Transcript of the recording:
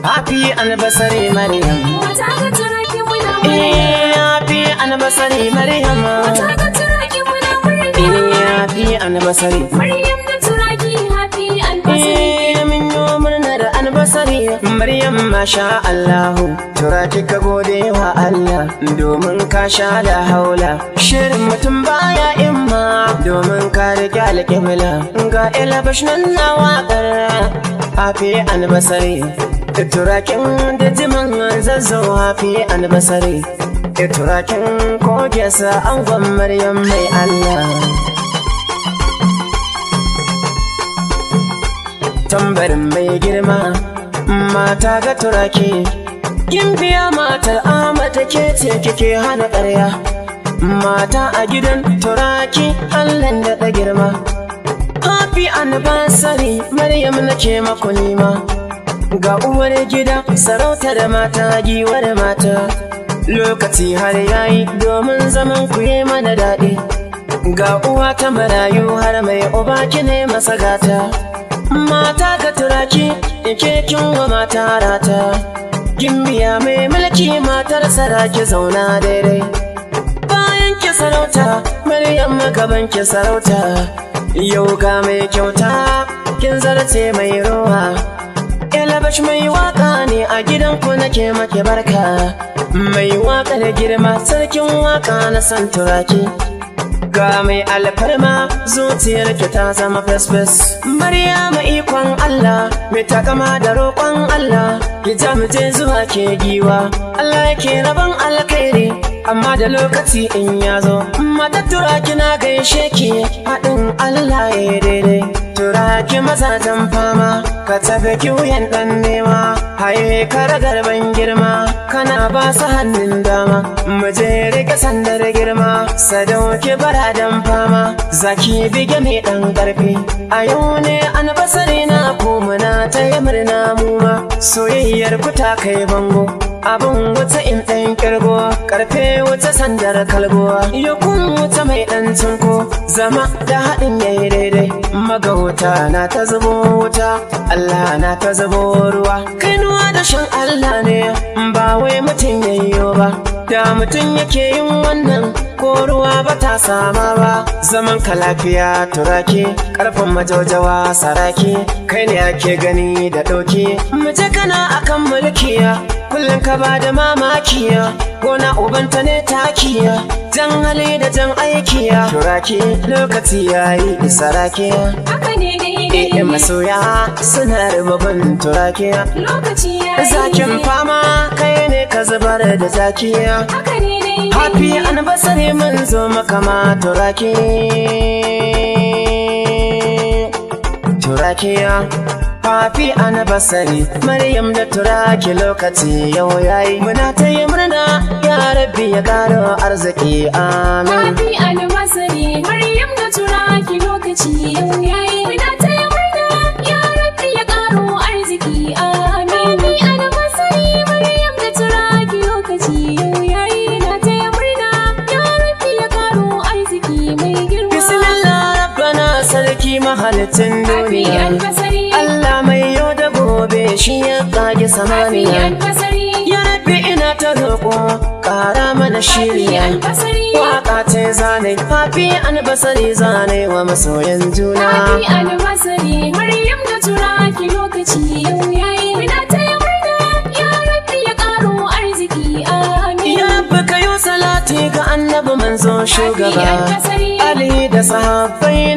Happy anniversary Maryam. Mata ga turaki muna murna. Eh, happy anniversary Maryam. Mata ga turaki muna murna. Eh, happy anniversary. Maryam da turaki happy anniversary. Eh, mun yi murnar anniversary Maryam, masha Allahu. Turaki, ka gode wa Allah domin ka sha da haula. Shirin mutum baya imma domin ka riƙe alƙibla. Ga Elabash nan na waƙar happy anniversary. Turakin da jiman Zazzau, happy anniversary. Turakin kogesa, angon Maryam mai Allah. Tambarin mai girma, mata ga turaki. Gimbiya matar Ahmad, ke ce kike hana ƙarya. Mata a gidan turaki, Allah da girma. Happy anniversary Maryam, nake maku nima. Ga uwar gida, sarautar mata, giwar mata. Lokaci har yayi domin zaman ku yi mana daɗi. Ga uwa ta marayu, har mai uba ki ne masa gata. Mata ga turaki, ke kin wa mata rata. Gimbiya mai mulki, matar saraki, zauna daidai. Bayan ki sarauta Maryam, gaban ki sarauta. Yau ga mai kyauta, kin zarce mai ruwa. Elabash mai waka ne a gidanku, nake make barka. Mai waka da girma, sarkin waka na san turaki. Ga mai alfarma, zuciyar ki ta zama fesfes. Maryama, ikon Allah, mai takama da roƙon Allah. Ki ja mu je zuwa ke giwa. Allah yake rabon alkhairi, amma da lokaci in ya zo. Mata turaki, na gaishe ki, haɗin Allah ya daidai. Turaki mazajen fama, ka tafi kiwon ɗan nema. Haye karagar ban girma, kana ba su hannun dama. Mu je rike sandar girma, sadauki baradan fama. Zaki bige mai ɗan ƙarfi. A yau ne anniversary na ku, muna ta yi murna mu ma. Soyayyar ku ta kai bango. Abin wuta in ɗan kirgo, ƙarfe wuta sandar kalgo. Yakun wuta mai ɗan cinko, zama da haɗin yayi daidai. Magauta na ta zubo wuta, Allah na ta zubo ruwa. Kainuwa da shan Allah ne, ba wai mutum yayyo ba. Da mutum yake yin wannan, ko ruwa ba ta sama ba. Zaman ka lafiya turaki, karfin majaujawa saraki. Kai ne ake gani da ɗauki. Mace kana akan mulkiya, kullum ka ba da mamakiya. Gona ubanta ne takiya, jan hali da jan aikiya. Turaki, lokaci yayi saraki. Haka ne daidai. Eh, masoya suna rububin turakiya. Lokaci yayi. Zakin fama, kai ne ka zubar da zakiya. Haka ne daidai. Happy anniversary, mun zo maka ma turaki. Turakiya. Happy anniversary Maryam da turaki, lokaci yau yayi. Muna ta yi murna, ya Rabbi ya karo arziki, amin. Happy anniversary Maryam da turaki, lokaci yau yayi. Muna taya murna, ya Rabbi ya karo arziki, amin. Happy anniversary Maryam da turaki, lokaci yau yayi. Muna taya murna, ya Rabbi ya karo arziki mai girma. Bismillah Rabbana, sarki mahalicin Happy duniya. anniversary. Allah mai yau da gobe, shi ya kage Happy samaniya. anniversary. Ya Rabbi, ina ta roƙo, ƙara mana Happy shiriya. anniversary. Waka ce zane, happy anniversary zane wa masoyan juna. Happy anniversary Maryam da turaki, lokaci yau yayi. Muna taya murna, ya Rabbi ya karo arziki, amin. Ya Rabbi, kayo salati ga annabi, manzo, Happy shugaba. anniversary. Ali da sahabbai.